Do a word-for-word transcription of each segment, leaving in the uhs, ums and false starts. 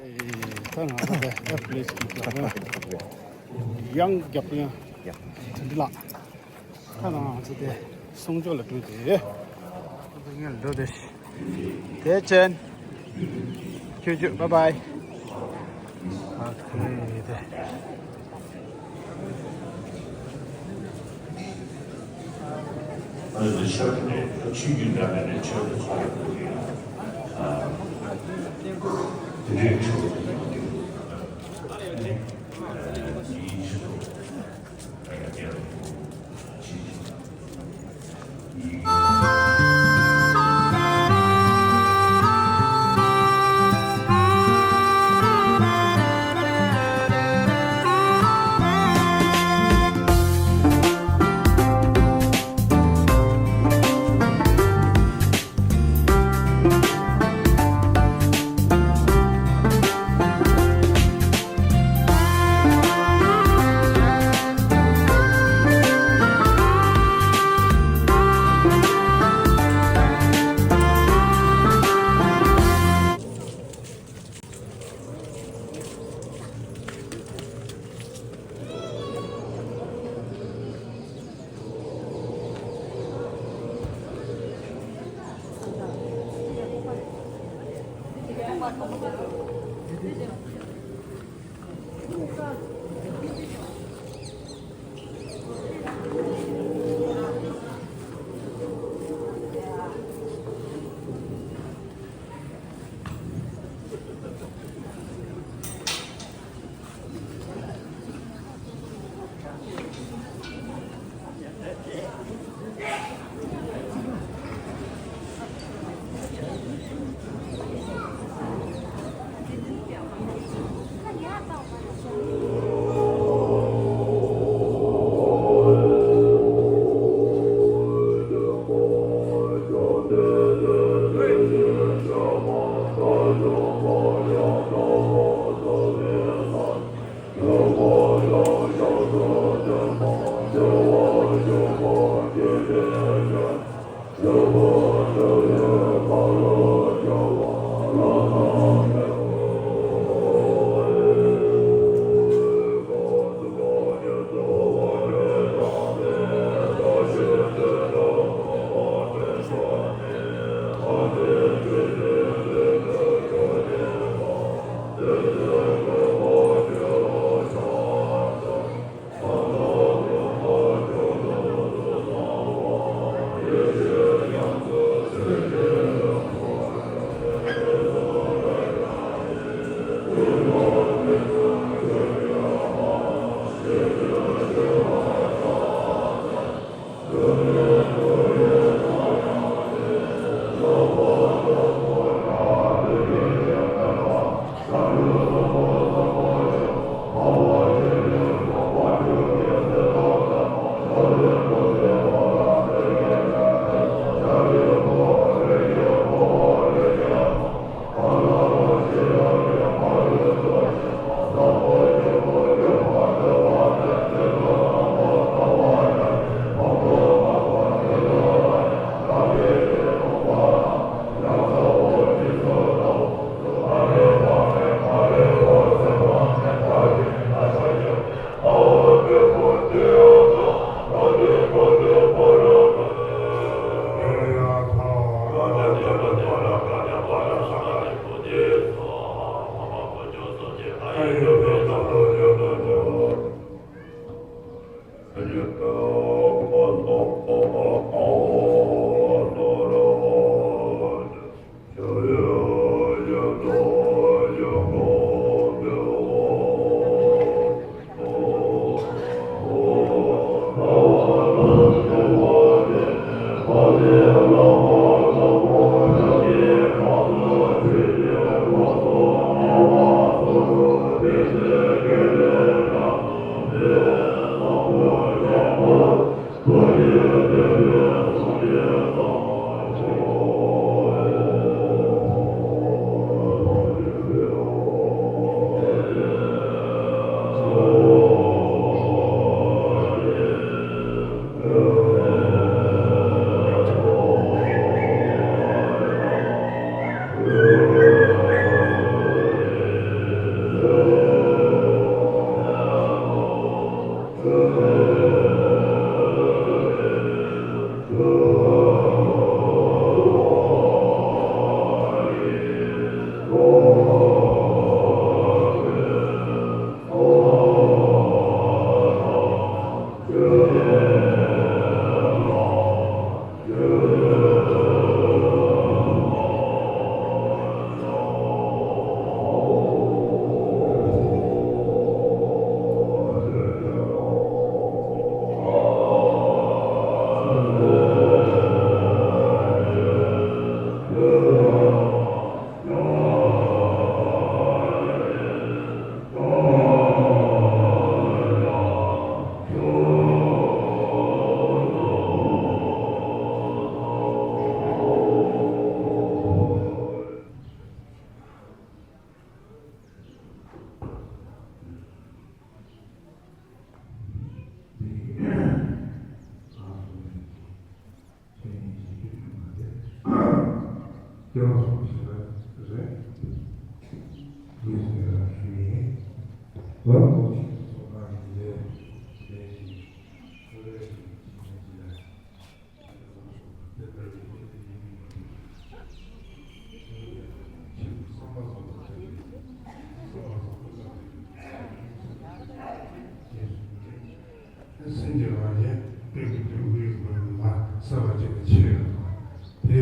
ད་ང་ཚོ་དེ་ཨེ་པི་ལེ་ཅི་གི་རྒྱབ་དཔོན། ཡང་རྒྱབ་དཔོན། དོན་འདི་ལགས། ད་ང་ཚོ་དེ་གསུང་ཆོས་ལ་འགྲོ་དེ། ངས་འགྲོ་དེ། དེ་ཅན། ཁྱོད་ཁྱོད། བཱའི་བཱའི། ཨ་ཁེ་དེ། ཨ་ནི་ཆོས་ནི་ཆོས་རྒྱུན་འདྲ་མིན་ནི་ཆོས་ཀྱི་ཚོགས་ཡོད་པ་ཡིན། ཨ་དེ་འདྲའི་ཆོས་ཀྱི་ཡོད་དེ། ཨ་ནི་ཡིན་ཞུ། ཨ་ཡ་ཡ། སྐྱེ་བ་སོགས་ཞིག་ལ་རེད། ངས་ཟེར་ར་ཞུ་ཡིན། ལ་ལོ་ཆེན་སོགས་ལ་ཡིན་ཏེ། ལས་ཀྱི་ཁོ་རེ་ཞིག་ཡིན་ཏེ། སེམས་ཀྱི་རང་བཞིན་དཔེ་ཀྱི་དོན་ཀུན་ཡོད་པ་ལ་གསལ་བ་ཅན་གྱི་ཆོས་ཡོད་པ་དེ།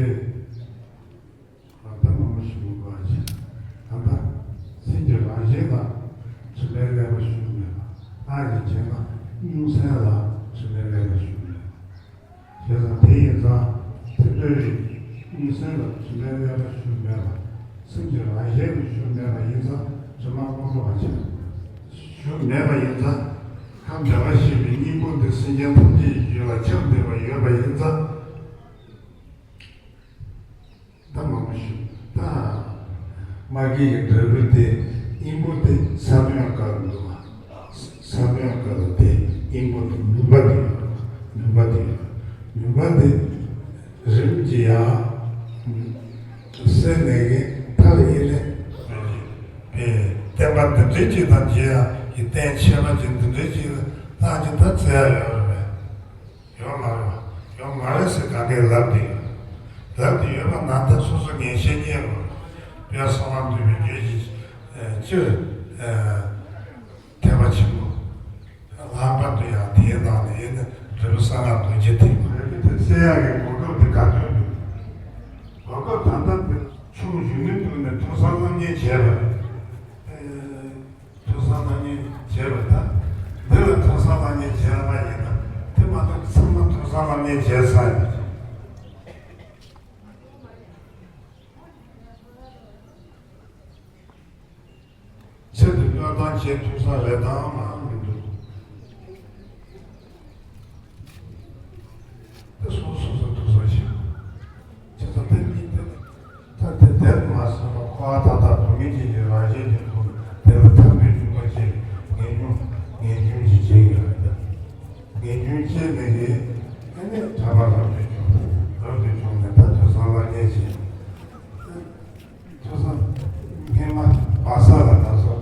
ད་མང་པོ་ཞིག་ཡོད་པ་ཅིག་ད་ལྟ་སེམས་ཀྱི་རང་བཞིན་ལ་དྲི་མས་བསླད་པ་ཞུགས་མེད་པ། ཨ་ཡི་བྱས་ན་སྨྱུང་གསལ་ལ་དྲི་མས་བསླད་པ་ཞུགས་མེད་པ། བྱས་ཙང་དེ་ཡིན་ཙང་དེ་འདྲ་རེད། སྨྱུང་གསལ་ལ་དྲི་མས་བསླད་པ་ཞུགས་མེད་པ། སེམས་ཀྱི་རང་བཞིན་ལ་ཞུགས་མེད་པ་ཡིན་ཙང་དྲི་མ་དངོས་པོ་བ་ཆགས་ཞུགས་མེད་པ་ཡིན་ཙང་། ཁམས་བདེ་བར་གཤེགས་པའི་སྙིང་པོ་འདི་སེམས་ཅན་ཐམས་ཅད་ཀྱི་རྒྱུད་ལ་ཁྱབ་བསྡད་པ་ཡོད་པ་ཡིན་ཙང་། ད་མང་པོ་ཞིག་ད་མ་སྐྱེས་ཀྱི་འབྲས་བུ་དེ་སྙིང་པོ་དེ་ས་བོན་དཀར་རུ་འདུག་བ། ས་བོན་དཀར་རུ་དེ་སྙིང་པོ་དེ་ནུས་པ་དེ་ཡོད་པ། ནུས་པ་དེ་ཡོད་པ། ནུས་པ་དེ་རིམ་གྱིས་ཡང་སེལ་ནས་ཀྱི་མཐར་ཡེ་ནས་བསྟན་པ་འདི་འདྲའི་ཅིག་དང་རྗེས་ཡང་གི་རྟེན་ཆེ་བ་ཅིག་འདི་འདྲའི་ཅིག་ལ་བཏང་ཅིག་ད་བཙལ་ཡ་ཡོད་རེད་པས། ཡོད་མ་རེད་པ། ཡོད་མ་རེད་ཟེར་གང་གས་ལབ་བསྡད་ཡོད། ལབ་བསྡད་ཡོད་པ་ན་ད་སོ་སོ་ངེས་ཤེས་རྙེད་དགོས། དཔལ་གསང་བ་འདུས་པའི་རྒྱུད་ཀྱི་སྤྱིར་ཐེག་པ་ཆེན་པོ། ལྷག་པར་དུ་ཡང་དེའི་ནང་ནས་ཡིན་ན་འབྲས་བུ་གསང་སྔགས་རྡོ་རྗེ་ཐེག་པ་རེད། དེ་བཙལ་ཡག་གི་གོ་སྐབས་དེ་ག་ཐོན་འདུག་གོ་སྐབས་ད་ལྟ་འདི་ཆུང་གཞོན་ནུའི་དུས་ནས་ཐོས་བསམ་སློབ་གཉེར་བྱས་པ། ཐོས་བསམ་སློབ་གཉེར་བྱས་པ་དང་། འདི་ལ་ཐོས་བསམ་སློབ་གཉེར་བྱས་པ་ཡིན་ན་དེ་མ་གཏོགས་ཚང་མ་ཐོས་བསམ་སློབ་གཉེར་བྱས་ཚར་ཡོད། ཆེད་དུ་སྨྱོ་སྟངས་བྱེད་ཐུབ་ས་རེད་དམ་མ་མི་འདུག་དེ་སོ་སོ་སོ་ཐུབ་ས་ཞིག་བྱས་ཙང་དེ་གཉིས་དེ་ད་དེ་དེར་མ་སོང་བ་ཁོ་བ་ད་ལྟ་སྡུག་བསྔལ་གྱི་རང་བཞིན་གྱི་ཐོག་དེ་ལ་ཐར་པའི་འབྱུང་བ་ཅན་ངེས་འབྱུང་ངེས་འབྱུང་གི་བྱེད་ཡོད་རེད། ངེས་འབྱུང་སྐྱེས་ནས་ཀྱི་ཨ་ནི་གྲྭ་པ་རབ་ཏུ་བྱུང་། རབ་ཏུ་བྱུང་ནས་ད་ཐོས་བསམ་སློབ་གཉེར་བྱེད། ཐོས་བསམ་སྔས་མ་བག་ས་ལ་ད་སོ་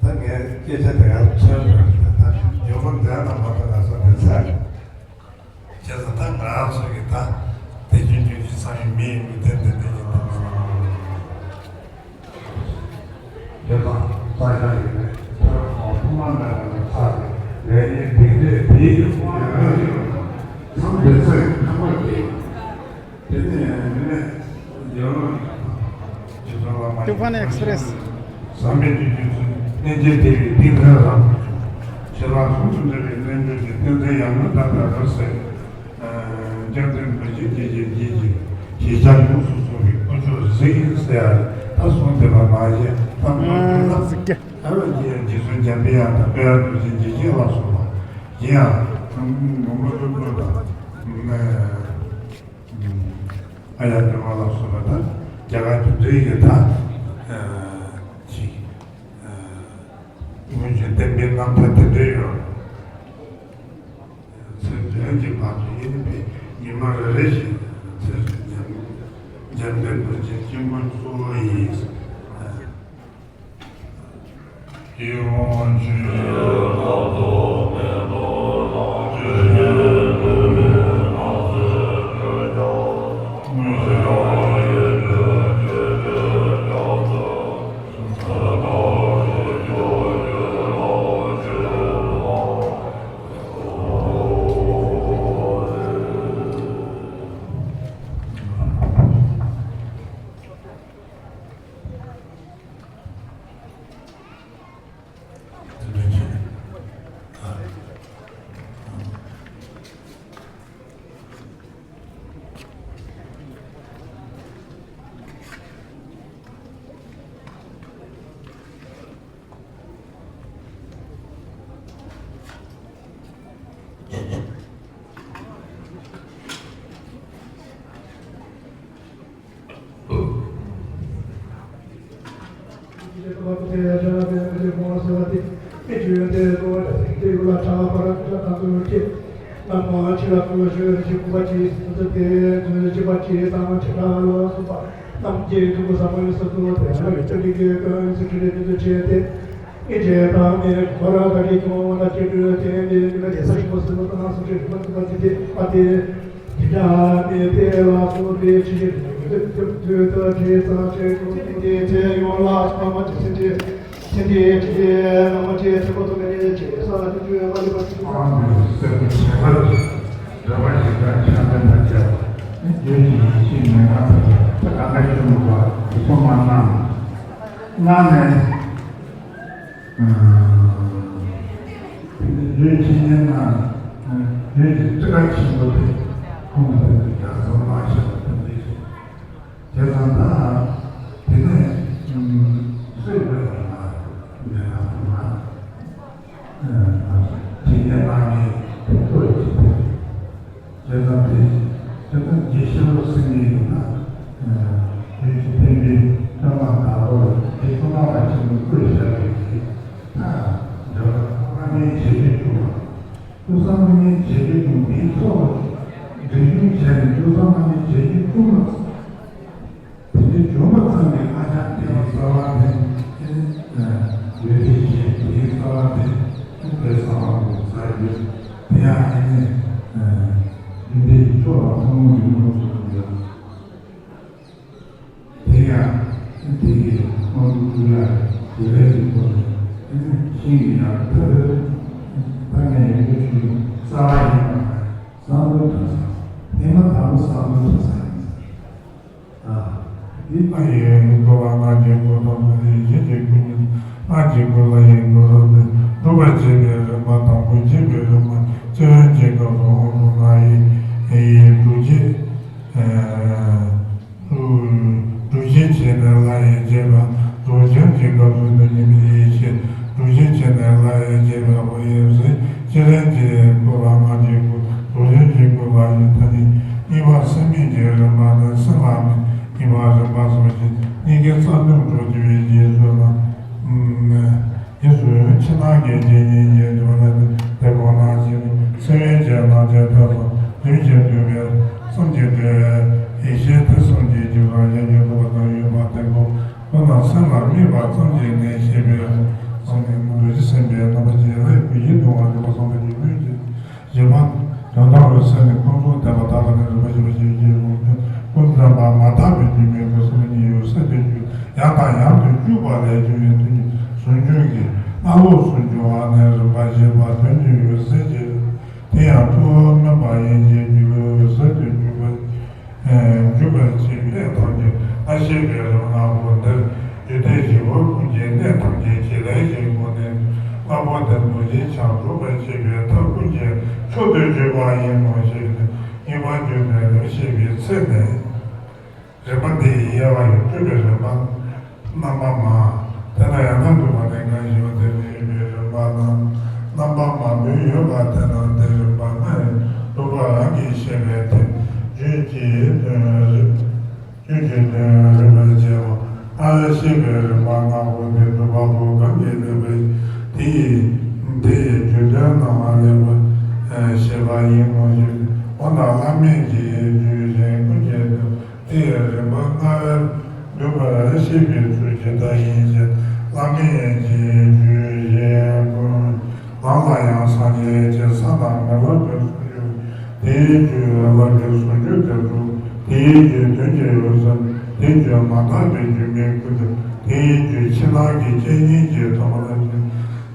ད་ངས་སྐད་ཆ་དེ་གར་ཆོད་པ་ད་ཡོང་བ་འདྲ་ན་མ་ད་ལ་སོ་དེ་ཚར། བྱས་ཙང་ད་ང་རང་ཚོ་གི་ད་དེ་རྒྱུན་རྒྱུན་གྱི་ཚང་ཡི་མི་ཡི་མི་དེ་འདི་འདི་ཡིན་ད་མ་སོང་། དེ་དང་ས་ཞང་ཡིན་ནས་ཐོས་ཁོང་ཐུགས་མ་མེད་པ་ནས་ཚར་ཏེ་ལས་ཉིན་འདི་འདྲས་དེའི་ཡོང་བ་ཡོད་ན་ཡོད་ན་མཚམས་འདི་ཚོས་ཁ་པར་དེ། དེ་ནས་མི་ནས་ཡར་ལངས་ཀྱི་ཐུབ་པ་ནས་ཨེགསི་པི་རེ་སི། ཟམ་པའི་དུས་རྒྱུན་ཚུན་གནས་མཇལ་དེ་བའི་ཏིང་ཐལ་རང་དུ་བྱུང་། ཤེས་རབ་ཟུང་དུ་འབྲེལ་བའི་རྣལ་འབྱོར་གྱི་རྟེན་འབྲེལ་ཡང་ན་ད་ལྟ་རབ་གསལ། སྐྱབས་མགོན་རྡོ་རྗེ་སྐྱེས་ཆེན་རྗེས་ཀྱི་ཞེས་བྱ་ཡོངས་སུ་གསུངས་པའི་དཀོན་མཆོག་གཟིགས་ཟེར་ཡ་ད་གསུངས་བསྡད་པ་མ་བྱས་ད་མ་གསུངས་ན། ཨ་ལ་རྗེ་རྗེ་བཙུན་འཇམ་པའི་དབྱངས་དང་དཔལ་རྡོ་རྗེ་འཇིགས་བྱེད་ལ་སོགས་པ་ཡིན་ཡང་། མགོན་པོ་ཀླུ་སྒྲུབ་དང་། ཨ་ཡ་དེ་བ་ལ་སོགས་པ་དང་རྒྱ་གར་གྱི་འདྲེ་ཡི་དང་། ཅིག་སྔོན་གྱི་བསྟན་པའི་རྣམ་ཐར་དེ་འདྲ་ཡོད། ཚེ་བདུན་གྱི་བར་དུ་ཡིན་པའི་ཉི་མ་རེ་རེ་བཞིན་ཚེ་འཇམ་འཇམ་དཔལ་རྡོ་རྗེ་དཀྱིལ་འཁོར་གཙོ་བོ་ཡིན། ཐམས་ཅད་ཐུགས་བསམ་པའི་སར་ཐུགས་དེ་ལ་ཡོད་ཀྱི་ཀྱི་ཀྱི་ཚུལ་ཁྲིམས་ལས་མི་འདུ་བྱས་ཏེ། ཨེ་ཅེ་དང་ནི་ཁོ་ར་ད་ཀྱི་ཀྱི་འོ་ན་ཀྱི་དུས་དེ་ནི་མི་ལ་རྒྱལ་ས་ཞིག་པོ་སུ་ལ་ཏང་སུ་ཅི་མ་ཏི་པ་ཏི་ཏི་པ་ཏི། ཡི་དྭགས་ནི་དེ་ལ་སོགས་པའི་ཕྱི་ཞིག་མི་འདུ་དུས་དུས་དུ་དྲི་ས་ཆེ་ཀུན་ཏི་ཏི་ཡོང་ལ་ཕ་མ་ཅི་སེ་ཏི། ཁྱེད་ཀྱིས་ཁྱེད་ཀྱིས་བླ་མ་ཁྱེད་ཚེ་པོ་ཐོག་ནས་ཁྱེད་ས་ལ་ཁྱེད་ཀྱིས་མ་ལུས་པ་ཞིག་ཨང་དུ་སེམས་བྱེད་པར་འདྲ་བ་ཞིག་དང་ཆ་མེད་པར་བྱ་བ་ནི་རྒྱུད་ཀྱི་ཡིད་ཆེས་མེད་ན་ད་གང་ག་ཞུ་མི་དགོས་དེ་ཚོ་མ་གནང་། གནང་ནས་རྒྱུད་ཕྱི་ཉིན་ན་རྒྱུད་ཀྱི་ཚིག་ཁ་ཆེན་པོ་དེ་ཁོང་དེ་རྒྱ་མཚོ་མ་ཞེས་པ་དེ་འདྲ་ཞིག་དེ་དང་ད་དེ་ནས་སྲོད་ལ་ཡང་ན་མེད་ན་ཐུག་ན་དེ་ནས་ན་ནི་དེ་ཚོ་ཅི་ཐུབ་དེ་དང་དེ་དེ་དང་དགེ་བཤེས་པོ་སྲིད་ནས་ཡིན་ན་དེ་ཅི་ཐེན་པའི་ཐོན་མ་དག་པོ་དེ་ཚོ་མ་བ་ཆེན་པོ་བཀོད་བཞག་པའི་གི་ད་འདྲ་བ་ཐོག་མ་ནས་བྱེད་ཀྱི་འདུག་བ། ཀུན་བཟང་མི་ཉན་བྱེད་ཀྱི་འདུག་མིའི་ཚོགས་ལ་འདྲེ་གཞུང་བྱས་ནས་ཀུན་བཟང་མི་ཉན་བྱེད་ཀྱི་ཀུན་ལ། དེ་འདྲའི་བྱུང་བ་ཙམ་གྱིས་ཨ་ཅག་དེའི་རྩ་བ་དེ་ཡོད་དེ་བྱས་དེའི་རྩ་བ་དེ་དེ་ས་བ་མོ་ས་ཡོད་དེ་ཡང་ཨེ་ནས་འདི་འདྲའི་ཕྱོགས་ལ་ཐུན་མོང་གི་མི་ཚོགས་ཡོད། དེ་ཡང་དེ་ཡི་དབང་དུ་བསྡུ་ཡ་དེ་ལས་ཀྱི་སྒོ་ནས་ཤིང་གི་ཡང་ཐབས་ད་ནས་ཡོང་རྒྱུ་ཞུ་རྩ་བ་ཡིན་པ་བསམ་བློ་གཏོང་ས་དེ་མ་དག་པོ་བསམ་བློ་གཏོང་ས་ཡིན། ཨ་ཡི་ལྔ་ཡི་མགོ་ལ་ལྔ་གྱི་མགོ་དང་ལྔ་ཡི་བཞི་གི་མགོ་གཉིས་ལྔ་གྱི་མགོ་ལ་ཡི་མགོ་ལ་ནི་སྒྲུབ་པར་བྱེད་པའི་རིམ་པ་དང་པོ་བྱེད་པའི་རིམ་པ་སྤྱི་དོན་གྱི་སྐབས་སུ་དབང་དུ་ལྔ་ཡི་ཡི་སྒྲུབ་བྱེད། སྒྲུབ་བྱེད་བྱས་ནས་ལྷ་ཡི་བྱེད་པ་རྫོགས་བྱང་གི་སྐབས་སུ་ནི་ཉི་མའི་ཡེ་ཤེས་སྒྲུབ་བྱེད་བྱས་ནས་ལྷ་ཡི་བྱེད་པ་ཡབ་སྲས་སྤྱི་དོན་གྱི་སྐོར་ལ་ལྔ་གྱི་སྐོར་རྫོགས་བྱང་གི་སྐོར་ལ་ཡི་ཐ་སྙད་གཉིས་པ་སེམས་མེད་ཀྱི་རིམ་པ་ནི་སེམས་ལ་མེད་གཉིས་པ་རིམ་པ་སོགས་ཀྱི་གཉིས་ཀའི་རྩ་དོན་གྲོགས་བྱེད་པའི་རྗེས་སུ་ལ། ཡིན་ཞུ་ཕྱི་ནང་གི་རྗེས་གཉིས་ཀྱི་སྦྱོར་བ་ནི་དེ་ཁོ་ན་ཞིག་སེམས་ཡན་ཆད་ནང་བཅས་ཐོས་བསམ་རྒྱུན་གྱིས་འདུས་པའི་སེམས་ཀྱི་འབྲེལ་བའི་ཡེ་ཤེས་དེ་སེམས་ཀྱི་རྒྱུ་དང་ཡེ་ཤེས་ཐོབ་པ་དང་ཡོད་པ་དེ་ཁོ་ཁོ་ན་སེམས་ལ་དམིགས་པ་ཙམ་གྱིས་ནི་ཤེས་པའི་སེམས་ནི་མི་འདུ་ཤེས་སེམས་པའི་རྣམ་པ་ཅན་ལས་ཀུན་ཡིད་དུ་འོང་བ་ཡོད་པ་སེམས་ཀྱི་ལུས་ཀྱི། བཞི་པ། དོན་དམ་པའི་སེམས་ནི་ཀུན་རྫོབ་བདེན་པ་དག་ལ་ནི་རིག་པ་ཞེས་པ་ཞིག་ཡོད་ཀྱང་ཀུན་བདེན་པ་མ་དག་པའི་རྒྱུ་མེད་དགོས་སོ་ནི་ཡོད་སེམས་དེ་རྒྱུ་ཡང་དང་ཡང་དུ་སྤྱོད་པ་ལས་བྱུང་བའི་དོན་གྱི་ཟུང་འཇུག་གི་སྔ་ལོགས་སུ་འབྱུང་བ་ནི་རིམ་པ་བཞི་པ་དོན་གྱི་འོད་གསལ་གྱི་དེ་ཡང་ཐུགས་སྨོན་པ་ཡིན་གྱི་རྒྱུ་འོད་གསལ་དུ་འཇུག་པ། འཇུག་པར་བྱེད་པའི་གནས་ཐམས་ཅད་ལ་ཤེས་པའི་རང་སྣང་པོ་འདིར་རྒྱུད་སྡེ་བཞི་པོ་ཀུན་གྱི་གནས་ཐམས་ཅད་ཀྱི་ལས་ཀྱི་སྒོ་ནས་སྔ་པོ་འདི་མུ་བཞི་ཆ་འགྲུབ་པར་བྱེད་པའི་ཐབས་ཀུན་གྱི་མཆོག་ཏུ་གྱུར་པ་ཡིན་ནོ་ཞེས་ནས་གཉིས་པ་རྒྱུད་སྡེ་ལས་ཤེས་པའི་ཚེ་ནས། རིམ་པ་འདི་ཡི་དབྱེ་བ་ཡང་སྤྲོས་པའི་རིམ་པ། རྣམ་པ་མ། དེ་ལ་ཡང་ན་འདུས་པ་ནས་འགའ་ཞིག་པ་དེ་ནི་ཡོད་པའི་རིམ་པ་དང་། རྣམ་པ་མ་འདུས་ཡོད་པ་དེ་ནི་དེ་རིམ་པ་ལྔ་ཡི་སྟོང་པ་རང་གིས་ཤེས་པའི་དེ་རྒྱུད་ཀྱི་དོན་རིམ། རྒྱུད་ཀྱི་དོན་རིམ་པར་བྱེད་པ་ལྔ་ལ་ཤེས་པའི་རིམ་པ་ལྔ་པོ་དེ་སྒྲུབ་པ་པོ་གང་གིས་ལེགས་པའི་དེ་ཡི་དེ་ཡི་རྒྱུད་དོན་རྣམ་པ་ལེགས་པར་ཤེས་པ་ཡིན་ནོ་ཞེས་འོ་ན་བླ་མེད་ཀྱི་རྒྱུད་གཞན་ཀུན་གྱི་དོན། དེ་ཡང་རིམ་པ་ལྔ་པོས་བསྡུས་པར་བཤད་པའི་ཚུལ་ཇི་ལྟར་ཡིན་ཞེས། བླ་མེད་ཀྱི་རྒྱུད་གཞན་ཀུན། ལམ་ལ་ཡང་སངས་རྒྱས་ཀྱི་ས་དང་མི་སློབ་པའི་ཟུང་འཇུག་དེའི་རྒྱུད་བསླབ་པའི་ཟུང་འཇུག་དེ་དྲུག་དེའི་རྒྱུད་དོན་གྱི་འོད་གསལ། དེའི་རྒྱུད་མ་དག་པའི་སྒྱུ་མའི་སྐུ་དེ། དེའི་རྒྱུད་ཕྱི་ནང་གི་སྐྱེ་གཉེན་གྱི་ཐོག་མ་ལ་ཕྱིན།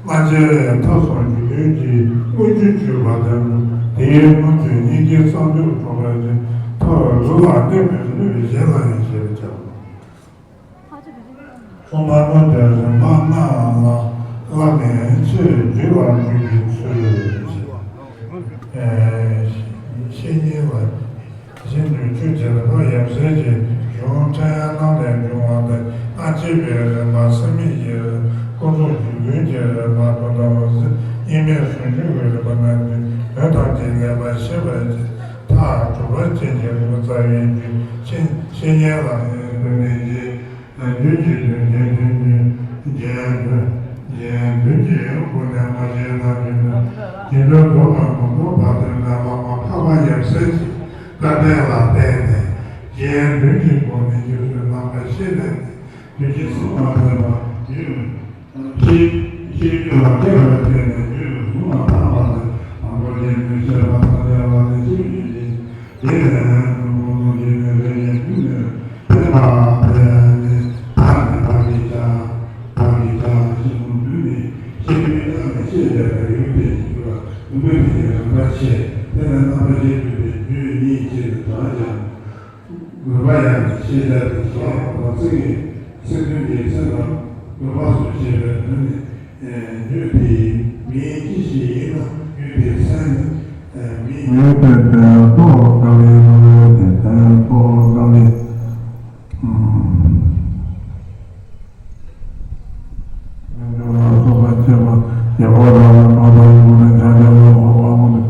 སྔ་ཕྱིར་ཐབས་སམ་རྒྱུད་དོན་གྱི་དངོས་རྒྱུ་བརྗོད་པ་དང་། དེའི་སྔོན་དུ་སྙིང་གའི་རྩ་མདུད་འཕྲོག་པའི་ཚེ། ཐབས་རྡུལ་ལ་གནས་པའི་སྣོད་གཞན་ལ་ཡང་ཞེས་བྱ། གསུམ་པ་སྔོན་དུ་རིམ་པ་ལྔ་ལ་བླ་མེད་ཕྱིར་རྒྱུད་ལ་འཇུག་པའི་ཚུལ། ཨེ། བཤེས་གཉེན་ལ། གཞན་དུ་ཆོས་ཀྱི་རིམ་པ་ཡབ་སྲས་ཀྱི་གཞུང་ཕྲ་ཡང་རྣམས་ལས་འབྱུང་བ་དང་། སྔ་ཕྱི་པའི་རིམ་པ་སེམས་མེད་ཀྱི་རིམ་པ། ཀུན་རྫོབ་རྒྱུད་ཀུན་གྱི་རིམ་པ་དོན་དམ་པའི་སེམས་དབྱེར་མེད་ཟུང་འཇུག་གི་རིམ་པ་རྣམས་ཀྱི་དོན་ཐམས་ཅད་ལེགས་པར་ཤེས་པར་བྱེད། མཐར་གྲུབ་པ་ཅན་གྱི་རིམ་པ་རྩ་བའི་རྒྱུད་བཤེས་གཉེན་ལ་ཡང་དོན་ནི་རྗེས་རྒྱུད་ཀྱི་དོན་གཞན་དོན་གྱི་རྒྱན་དོན་གཞན་དོན་གྱི་སྒོ་ནས་མ་བཤད་ན་དོན་དུ་རྒྱུད་དོན་རྫོགས་དང་མ་རྫོགས་བར་དོའི་བླ་མ་འཕགས་པ་ཡབ་སྲས་ཀྱི་བཀའ་དྲིན་ལ་བརྟེན་ནས་ གཞན་དོན་གྱི་སྒོ་ནས་རྗེས་སུ་རྣམ་པར་ཤེས་ནས་ནི། དོན་གྱིས་གཟུང་བར་འདོད་པ་ཡོད། ཤེས་ཤེས་རྒྱུད་ལ་སྐྱེ་བར་བྱས་ནས་རྒྱུད་གཟུང་བ་དང་བ་ནི་དང་པོ་ཉིད་དུ་ཤེས་པ་དང་ཉེ་བ་ནི་ཤེས་རྒྱུད་ཀྱི། དེ་ནས་ཀུན་རྫོབ་ཀྱི་ནི་རིགས་ཀྱི་རྒྱུད་ནི་དེ་ལ་དེ་ནི་མཐའ་ནི་བར་གྱིས་བཅད། བར་གྱིས་བཅད་ལ་ཤེས་རྣམ་བདུན་ནི་ཤེས་པའི་མཐའ་ནི་ཤེས་བྱ་དང་ཡུལ་དེ་ཡི་རྒྱུད་ལ་བདུན་པོ་དེ་ཉིད་རིམ་པར་ཕྱེ། དེ་ནི་རྣམ་པར་ཤེས་རྒྱུད་དེ་རྒྱུད་གཉིས་ཀྱིས་དོན་ཀྱང་དགོས་པ་ཡང་ནི་ཤེས་བྱ་དེ་ཞེས་པ་ཚིག་གི་ཚིག་དོན་གྱི་ཚིག་ལ་དགོས་པ་སོགས་བཤད་པའི་དོན་ནི། རྒྱུད་དེའི་མིང་ཅི་ཞིག་ཡིན་ན་རྒྱུད་དེའི་མཚན་ནི་མིང་། ཡོད་པའི་དོན་རྟོགས་དཀའ་བས་ན། ཡོད་པའི་དོན་རྟོགས་དཀའ་བས། སོགས་པ་བྱེད་པ་རྒྱལ་པོ་ར་བ་མ་དང་ཡུལ་ནས་ཆ་ཆ་ལ་འོག་པ་མོ་ནས།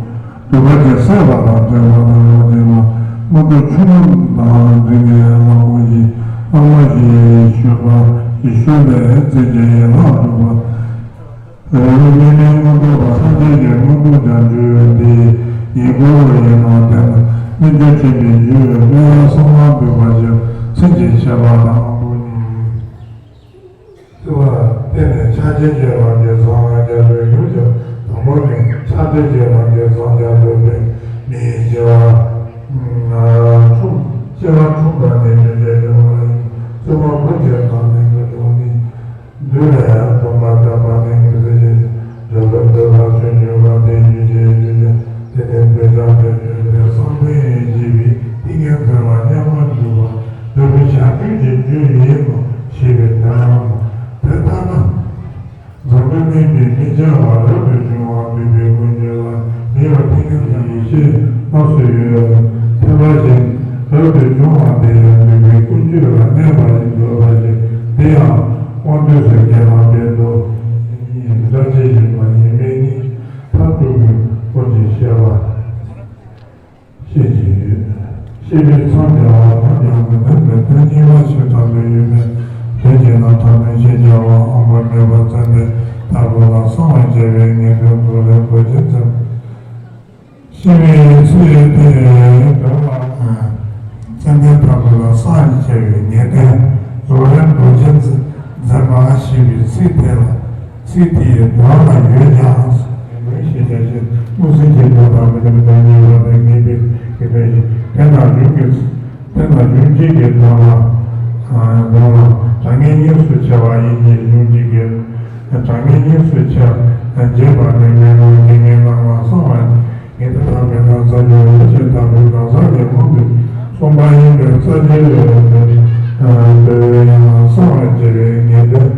སྡུག་པ་ཅན་བསད་པ་དང་བསྟེན་པ་དང་འོག་ཅན་མ་མུ་ཏོ་ཆུང་ངུ་དང་འདྲེ་ངན་གླང་པོ་ཆེ་གླང་མ་ཞིག་ཞུ་བ་ཞིག་ཞུ་ལས་རྩེ་གཅིག་ཡན་ལག་དྲུག་པ། རེ་རེ་གཉིས་མིན་མངོན་རྟོགས་པ་སངས་རྒྱས་ཀྱི་མངོན་རྟོགས་བྱང་ཆུབ་འདི་ཉིད་སྐུ་འོ་ཡིན་ནོ། དེ་ལ་སྨིན་གྲོལ་ཆེན་པོའི་རྒྱུད་དཔལ་བ་གསང་བ་འདུས་པ་ཆེན་ཚིགས་བཅད་བཤད་པ་དང་པོ་ཉིད། ཚུལ་ལ་བརྟེན་ནས་ཕྱག་རྒྱ་ཆེ་བ་གི་བཟང་རྒྱ་བོད་ཡུལ་གྱི་དང་པོ་ནས་ཕྱག་རྒྱ་ཆེ་བ་གི་བཟང་རྒྱ་བོད་པའི་མིའི་སྐྱེ་བ་ཁྲོམ་སྐྱེ་བ་ཁྲོམ་པ་ནས་རྒྱུ་འབྲས་ཡོང་བ་ཡིན། ཚུལ་མ་བུ་གྱི་ནང་ནས་ཀུན་འབྱུང་ནི། འདུལ་བའི་སྟོན་པ་བསྟན་པ་ནི་ཀུན་གཟིགས་ཀྱི་འགྲོ་ལུགས་འདུལ་བ་ཆོས་འབྱུང་བ་སྟེ། རྒྱུད་ཀྱི་རྒྱུད་ཀྱི་དེ་ནི་འདོད་ཆགས་དང་བཅས་པའི་བསམ་གཏན་ཡིན་ཞེས་པའི་ཏིང་ངེ་འཛིན་ལ་མཉམ་པར་འཇུག་པ་འདོད་པའི་བྱ་སྤྱོད་ཀྱི་རྒྱུ་ཡིན་ནོ་ཞེས་པའི་དོན་ལ་དེ་ལྟ་ན། འཛམ་བུའི་གླིང་གི་མི་བྱ་བ་རབ་ཏུ་བྱུང་བ་འདུས་པའི་ཀུན་འབྱུང་ལ་མི་བ་ཏིང་ངེ་འཛིན་ཡེ་ཤེས་རྣམས་སུ་ཡོད། ཐེག་པ་བཞིན་རབ་ཏུ་བྱུང་བ་དེ་ཡང་འདུས་པའི་ཀུན་འབྱུང་ལ་གནས་པ་ཡིན་འདོད་པ་ཞིག་འདི་ཡང་དབང་དུས་སུ་རྒྱལ་བ་དགེ་འདུན་སྒྲ་ཇི་བཞིན་པ་ཡིན་མིན་ནི་མཐར་ཐུག་གི་སྐོར་གྱི་བཤད་པ། བཤད་ཀྱི་ཡོད། བཤད་པའི་མཚམས་སྦྱར་བ་དང་ཡང་མི་ལྡན་པའི་དོན་གཉིས་པ་ཕྱིར་དྲངས་པའི་ཡུལ་མེད་དོན་གྱི་རྣམ་གྲངས་མི་ཤེས་བྱ་བ་ཨ་མ་མེད་པ་ཙམ་པའི་ལྟ་བུ་ལ་གསང་བར་བྱ་བའི་ངེས་དོན་རྫོགས་ལས་མགོ་ཅན་ཙམ། ཤེས་པའི་ཚུལ་དེ་དོན་ལ་ཙན་དན་ལྟ་བུ་ལ་གསང་བར་བྱ་བའི་ངེས་དོན་རྫོགས་ལས་མགོ་ཅན་ཙམ་འཛིན་པ་ཞེས་པའི་ཚིག་དེ་ལ། ཚིག་དེའི་དོན་ལ་ཡོད་ཀྱང་། ངོས་ཤེས་བྱ་ཞེས་མངོན་སུམ་གྱི་དོན་དང་མི་རྟག་པའི་དོན་གཉིས་པ་དང་ངེས་པའི་ངེས་པའི་ཞིང་དེ་ན་གཞུང་གི་དེ་ན་གཞུང་གཅིག་གི་དོན་ལ་དོན་ལ་དྲང་ངེས་གཉིས་སུ་ཕྱེ་བ་ཡིན་གྱི་གཞུང་གཅིག་གི་དྲང་ངེས་གཉིས་སུ་ཕྱེ་བརྗེད་པ་ནི་མེད་ནོ། ངེས་ངེས་རྣམས་ལ་གསང་བ་ངེས་དོན་དང་མི་རྟག་ས་བཅུ་རིན་པོ་ཆེ་དམ་པའི་གང་ཟག་གི་དབང་དུ་སོང་པ་ཡིན་པས་རྩ་རྒྱུད་ལས་འདོད་ཡང་གསང་བར་བྱ་བའི་ངེས་དོན།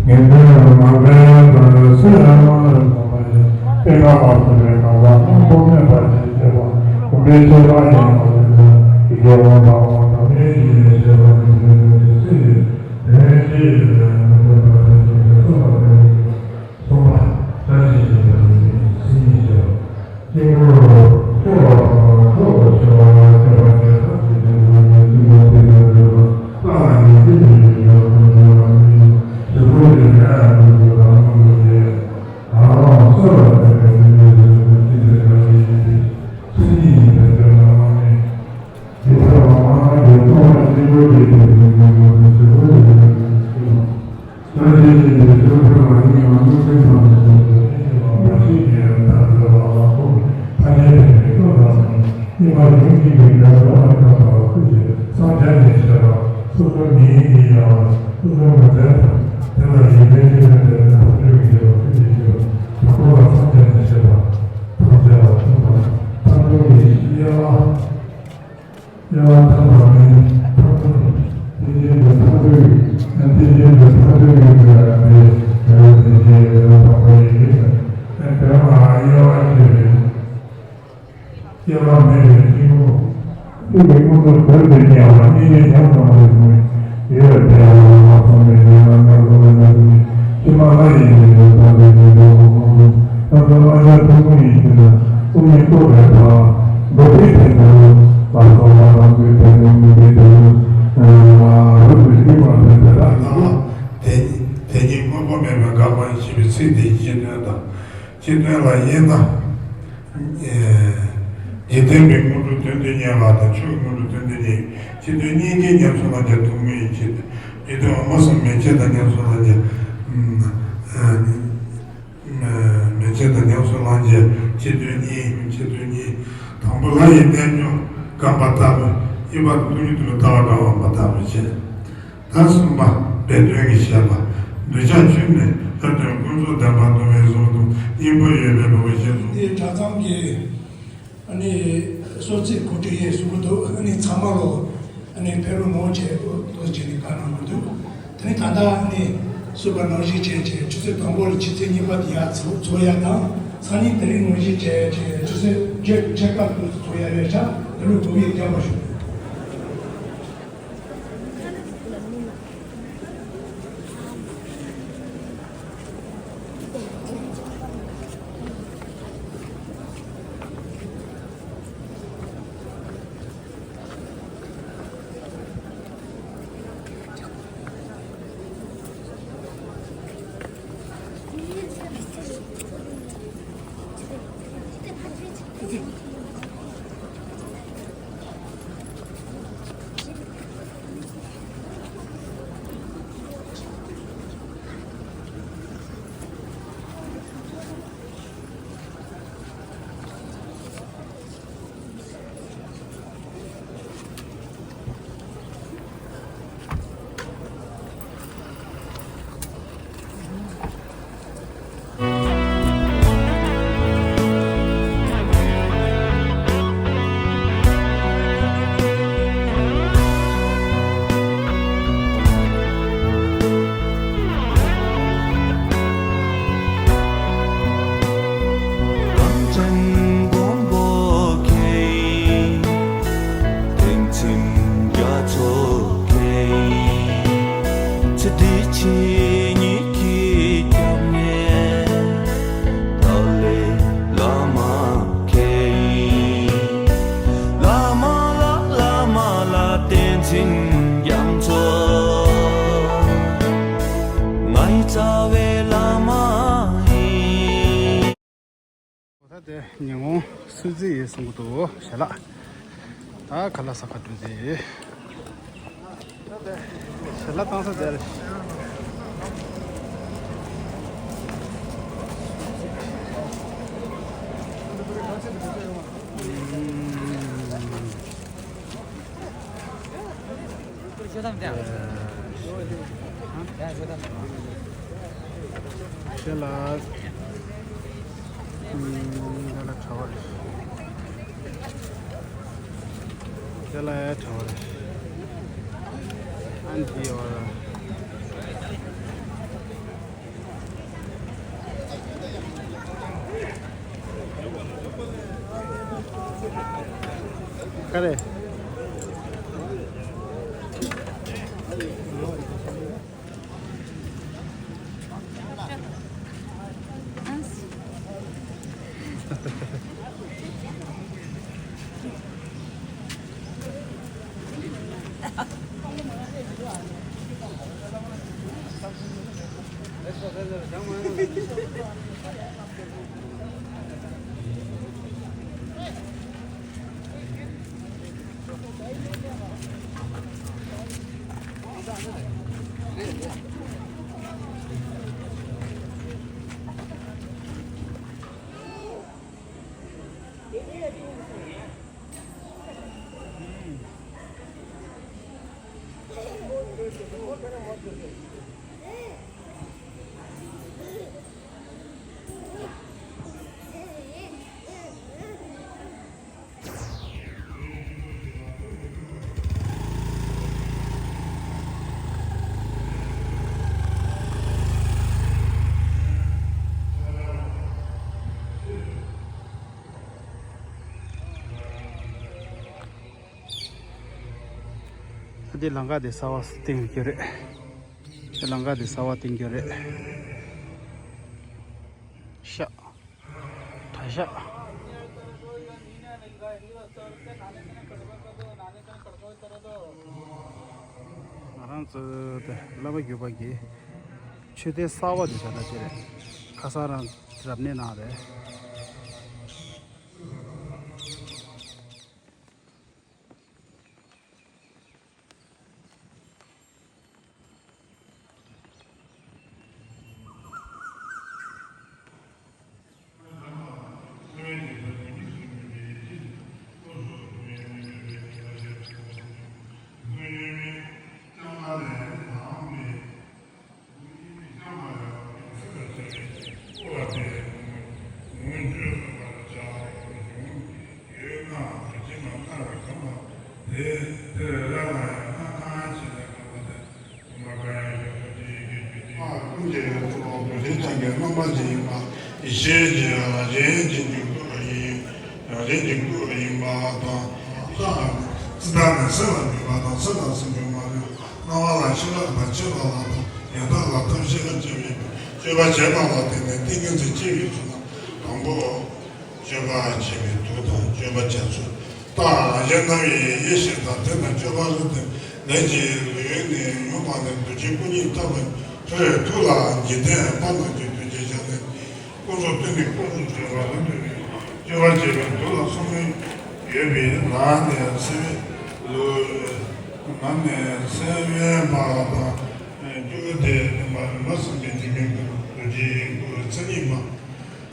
ངེས་དོན་མ་འགལ་བར་སེལ་ཡང་མ་རེད་པ་ཡང་སྟེང་ཁ་བར་གསུམ་པའི་གང་ཟག་དབང་པོ་མེད་པ་ཞེས་བྱ་བ་བུམ་པའི་ཁྱད་པར་ཡིན་པ་ཡིན་ན་དེ་ཀའི་དབང་དང་དབང་དང་མེད་ཀྱི་ཡིན་ཞེས་པ་ནི་དོན་དོན་གྱི་ཚིག་ཡིན། དོན་གྱི་ཡིན་པའི་དོན་དོན་གྱི་ཚིག་ཡིན། གསུམ་པ་བཀྲ་ཤིས་ཤིང་རྟ་ཡིན་པའི་མཚན་ཉིད་ཀྱང་། དཀྱིལ་འཁོར་ལ་སྐྱོ་བ་དང་སྐྱོ་བར་བྱ་བ་ལ་སྐྱོ་བ་ཉེར་ཐམས་ཅད་ཀྱི་ནང་ནས་སྲིད་པ་དེ་ལ་འདོད་པ་ལྷ་ལ་ཉེར་སྤྱོད་ཀྱི་ཡོན་ཏན་ལ་འདོད་པ་ནི་ཞིག་པོ་ཡོད་ཡང་འདོད་པ་དང་འདོད་པའི་རང་རང་གསལ་བར་བྱེད་པའི་ནུས་པའི་ཟེར་བའི་ཚིག་དེ་འདྲ་ཡིན་པའི་མཚན་ཉིད་ཡིན་པའི་དོན་ལ་མ་ནི། དེ་ལྟར་མ་ནི་ཡོད་མཐོང་བ་སྲིད་པ་དེ་ཡོད་མཐོང་བ་ནི་ཞིག་པོ་ཡོད་ཡང་འདོད་པ། སངས་རྒྱས་ཀྱི་ལས་སུ་ཕུལ་བ་ཡིན་ཡང་མངོན་མཐོ་ཐམས་ཅད་མཁྱེན་པའི་མ་ཤེས་ཀྱི་ཐར་འདོད་པ་ལ་ཁོ་ཐར་ཆེན་ཐེག་པའི་སྐབས་དང་གཉིས་པ་གཞུང་གཅིག་གི་དོན་རྟོགས་པ་ཐར་པ་ལ་ཐུགས་རྗེ་བསམ་བྱ་ནས་བཤད་པ་སོ་སོ་ཉིད་ཀྱིས་ཡང་སོ་སོ་ངོས་འཛིན་དང་དེ་ལ་ཡིད་ལྡན་ཤེས་ལྡན་དེ་ཐར་འདོད་ཀྱི་བྱེད་པ་ཐུགས་རྗེ་ཆེ་བ་དང་པོ་ལ་བསམ་བྱ་ནས་བཤད་པ་ཐམས་ཅད་ལ་ཐུགས་དང་ཐར་འདོད་ཀྱི་དབྱེ་བ། དབྱེ་བ་ཐ་མ་ནི་ཐ་དད་ཐེག་ཆེན་གྱི་ཐ་དད་ཡུལ་ཐེག་ཆེན་གྱི་ཐ་དད་ཡུལ་གྱི་ཨ་ནི་རེ་བ་ཐེག་ཆེན་ཡུལ་དང་པོ་ཡིན་གྱི་དོན་ལ་དབྱེ་བ་ཕྱེ་བའི་དབྱེ་བ་མེད་པའི་སྐྱེས་བུ་ཐུགས་ཀྱི་དངོས་པོ་བོད་དུ་ཉལ་བ་གཉིས་ཀའི་ཉམས་སུ་བླངས་པའི་ཡུལ་ཡོད་པའི་ལ་མ་སོང་བའི་ཉེ་བ་ཉམས་སུ་བླངས་པའི་ཕྱི་མ་ལྷ་ཡི་ཡུལ་དུ་ཐ་དད་ཡུལ་དུ་དབང་དུ་ཐ་དད་ཨ་ཤ་ཐུན་མོང་ཡི་ཤུལ་དུ། ཀུན་ནས་བསྐོར་བའི་བར། མདོ་སྡེ་དེ་ལྟ་བུ་ལ་སོགས་པ་དང་དུས་དེ་ནི་མི་དེ་དུ་རབ་ཏུ་ཞུགས་པ་དེ་དེ་དག་ལ་དེ་དེ་ཉིད་དངོས་པོ་མེད་པའི་དགག་པ་ཞེས་པའི་ཚིག་དེའི་སྤྱི་དོན་དང་། སྤྱི་དོན་ལ་དབྱེ་ན། འཇིག་རྟེན་པའི་དངོས་གྲུབ་ དོན་དུ་གཉེར་བ་དང་། ཆོས་ཀུན་ལ་དོན་དུ་གཉེར། ཕྱི་དོན་གཉིས་ཀྱིས་ཉམས་སུ་བླང་བྱ་ཐུན་མོང་ཡིན་ཕྱིར། ཉེ་དོན་འོག་མ་གསུམ་མན་ཆད་དང་ཉམས་སུ་བླང་བྱ། མན་ཆད་དང་ཉམས་སུ་བླང་བྱ་ཕྱི་དོན་གཉིས། ཕྱི་དོན་གཉིས། དང་པོ་ལྷ་ཡི་རྣལ་འབྱོར་བརྐམ་པ་ལྟ་བུ། གཉིས་པ་ཐུགས་རྒྱུད་དུ་མའི་ལྟ་བ་འདྲ་བ་མ་དག་པའི་ཕྱིར། ད་གསུམ་པ་སྦས་དོན་གྱི་བཤད་པ། འདོད་ཆགས་ཆུད་ནས་ལྷའི་དོན་ཀུན་རྫོབ་བདེན་པར་རྟོགས་པའི་གཟུངས་དང་སྙིང་པོ་ཡོད་པའི་བུ་མོ་ཞེས་གསུངས། འདི་གྲྭ་ཚང་གི་ཨ་ནི་གསོལ་ཚིགས་གོ་སྒྲིག་ཡས་བཟོ་གི་འདུག་ཨ་ནི་ཚང་མ་ལོ་ཨ་ནི་ཕེབས་རོགས་གནང་བྱས་ཏོག་ཙམ་བྱས་ནས་བཀའ་གནང་གི་འདུག་དེ་ནས་ད་ལྟ་ཨ་ནི་གསོལ་བ་ནང་བཞིན་བྱས་བྱས་ཆུ་ཚོད་དང་པོ་ལ་ཆུ་ཚོད་གཉིས་པ་དེ་ཡར་ཚོགས་ཚོགས་ཡ་དང་། སང་ཉིན་དེ་རིང་ནང་བཞིན་བྱས་བྱས་ཆུ་ཚོད་བརྒྱད་ཕྱེད་ཀ་ཙམ་ཚོགས་ཡ་རེད་ཤག་དེ་ལོ་དགོས་ཡས་བརྒྱབ་པ་ཞུ། གངས་ཅན་མགོན་པོ་མཁྱེན། བསྟན་འཛིན་རྒྱ་མཚོ་མཁྱེན། ཚེ་འདི་ཕྱི་གཉིས་ཀྱི་སྐྱབས་གནས། ཏཱ་ལའི་བླ་མ་མཁྱེན། བླ་མ་ལ་བླ་མ་ལ་བསྟན་འཛིན་རྒྱ་མཚོ། ང་ཡི་རྩ་བའི་བླ་མ་ཡིན། ད་དེ་ཉིན་གུང་གསོལ་ཚིགས་ཡིན་གསུང་གི་འདུག་ཞལ་ལག་ད་ཁ་ལག་ཟ་ག་འགྲོ་ཟེར། ད་དེ་ཞལ་ལག་བཏང་ས་དེ་རེད། ཞལ་ལག་ཨུམ། ཞལ་ལག་གྲྭ་པ་རེད། ཞལ་ལག་གྲྭ་པ་རེད། ཨན་ཏི་ཡོ། ག་རེ། འདི་ལམ་ཁ་དེ་གསར་པ་བཏིང་རྒྱུ་རེད། འདི་ལམ་ཁ་དེ་གསར་པ་བཏིང་རྒྱུ་རེད། ཤག་གྲྭ་ཤག་ང་རང་ཚོ་དེ་བླ་མ་བརྒྱུད་པ་གི་མཆོད་རྟེན་གསར་པ་དེ་ད་ལྟ་དེ་རེད། ཁ་སང་རང་རབ་གནས་གནང་རེད། དེ་དེར་ར་ལ་ཡང་ང་གང་བྱས་ནས་ཁོ་པ་དེ་ཁོ་མ་གང་ཡང་ཡོད་པ་དེ་ཡི་གེ་རྒྱུ་དེ། ཨ་ཀུན་གྱི་གཙོ་བོ་རྡོ་རྗེ་འཆང་གི་རྣམ་པ་ཅན་ཡིན་པ། ཡེ་ཤེས་ཀྱི་རང་བཞིན་གྱི་འཇུག་སྒོ་ཡིན། རང་བཞིན་གྱི་སྐུ་ཡིན་པ་དང་། ཙིཏྟ་ནི་སེམས་ལ་འཇུག་པ་དང་སེམས་ལ་སེམས་འཇུག་མ་ཡིན། སྣང་བ་ལ་ཤེས་པ་དང་ཤེས་པ་ལ་དང་ཡང་དག་ལ་ཐབས་ཤེས་པ་བྱེད་པའི་སྤྱོད་པ་བྱེད་པ་ལ་བརྟེན་ནས་ཏིང་ངེ་འཛིན་སྐྱེ་བའི་ཚུལ་དང་། དང་པོ། སྤྱོད་པ་བྱེད་པའི་དུས་དང་སྤྱོད་པ་བྱེད་ཚུལ་དང་། རང་གཞན་རྣམ་དབྱེ་ཡེ་ཤེས་དང་དེ་དང་སྤྱོད་པ་ལ་བརྟེན་ལས་ཀྱི་ལུས་ནི་ཡུམ་མ་ནི་རྡོ་རྗེ་སྐུ་གཉིས་ཐོབ་པའི་ཐུགས་ལ་འཇིག་རྟེན་པ་རྣམས་ཀྱི་དོན་བྱེད་བྱ་ནི། ཀུན་རྫོབ་སྟོན་པའི་ཀུན་རྫོབ་སྟོན་པ་ལ་སྟོན་པའི་སྤྱོད་པ་བྱེད་པའི་དུས་ལ་གསུངས་ཡོད་པའི་ནང་ནས་སེམས་ལུས། ནང་ནས་སེམས་དབེན་པ་དང་། སྤྱོད་པ་དེ་ནི་མ་རིག་པ་སངས་རྒྱས་འཇིགས་མེད་ཀྱི་རྡོ་རྗེའི་སྐུ་མཚན་ཉིད་མ།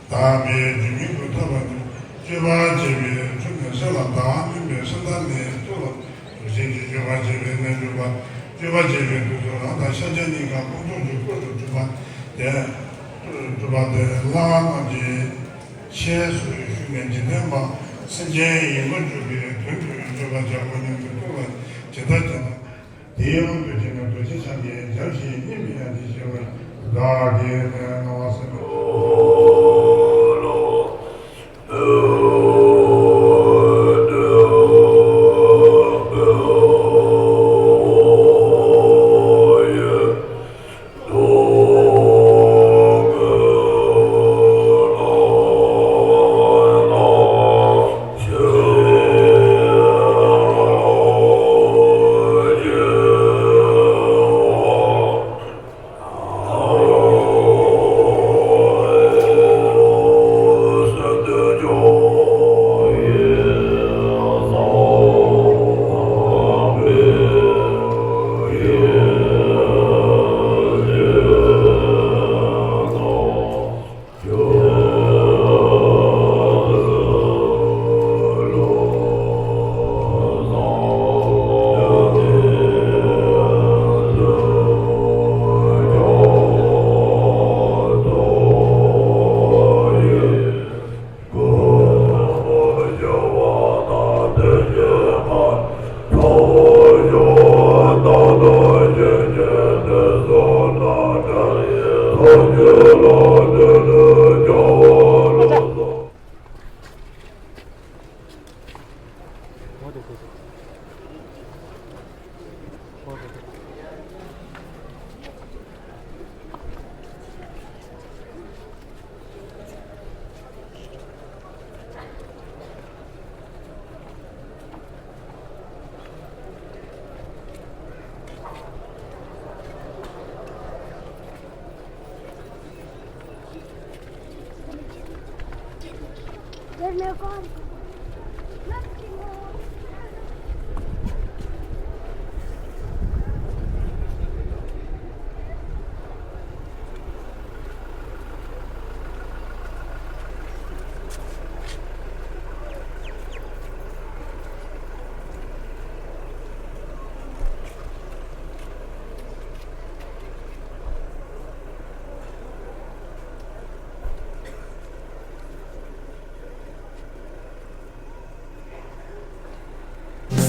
དག་པའི་འཇིགས་མེད་སྐུ་ཐོབ་པ་ནི། སྤྱོད་པ་བྱེད་པའི་ཚུལ་ནི་སེམས་ལ་བདག་མིན་པའི་སེམས་དང་ནི་ཐུགས་ལ་རང་བཞིན་གྱིས་སྤྱོད་པ་བྱེད་པའི་རྣལ་འབྱོར་པ། སྤྱོད་པ་བྱེད་པའི་དུས་སུ་རང་དང་ཤཱཀྱ་གཉིས་ཀ་ཀུན་རྫོབ་ཀྱི་སྐུ་རུ་གྲུབ་པ་དེ། གྲུབ་པ་དེ་ལྷ་རྣམས་ཀྱི་ཆས་སུ་ཞུགས་ནས་འཇིག་རྟེན་པ་སེམས་ཅན་ཡིད་མ་གཅུགས་པའི་དོན་དུ་སྤྱོད་པ་བྱ་དགོས་སྙམ་དུ་ཐུགས་ལ་ཇི་ལྟར་བྱ་དང་། དེའི་དབང་དུ་བྱས་ནས་རྡོ་རྗེ་འཆང་གིས་བརྒྱ་བྱིན་སྙེམས་པའི་དབྱངས་ཀྱིས་བཞེངས་པ་བདག་གིས་ནི་སྣང་བ་སེམས།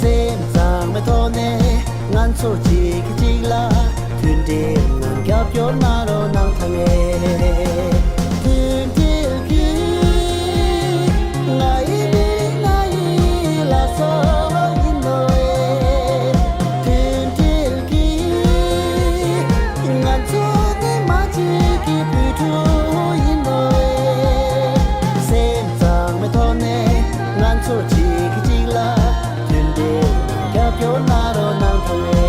སེམས་གཙང་མའི་ཐོག་ནས་ང་ཚོ་གཅིག་གིས་གཅིག་ལ་མཐུན་སྒྲིལ་ངང་རྒྱབ་སྐྱོར་གནང་རོགས་གནང་ཐང་ངེ། མཐུན་སྒྲིལ་གྱིས་ང་ཡི་མི་ང་ཡི་ལ་སོགས་ཡིན་ནོ། མཐུན་སྒྲིལ་གྱིས་ང་ཚོ་ནི་མ་གཅིག་གི་བུ་ཕྲུག་ཡིན་ནོ། སེམས་གཙང་མའི་ཐོག་ནས་ང་ཚོ་གཅིག་གིས་གཅིག་ལ་མཐུན་སྒྲིལ་རྒྱབ་སྐྱོར་གནང་རོགས་གནང་ཐོག་ནས།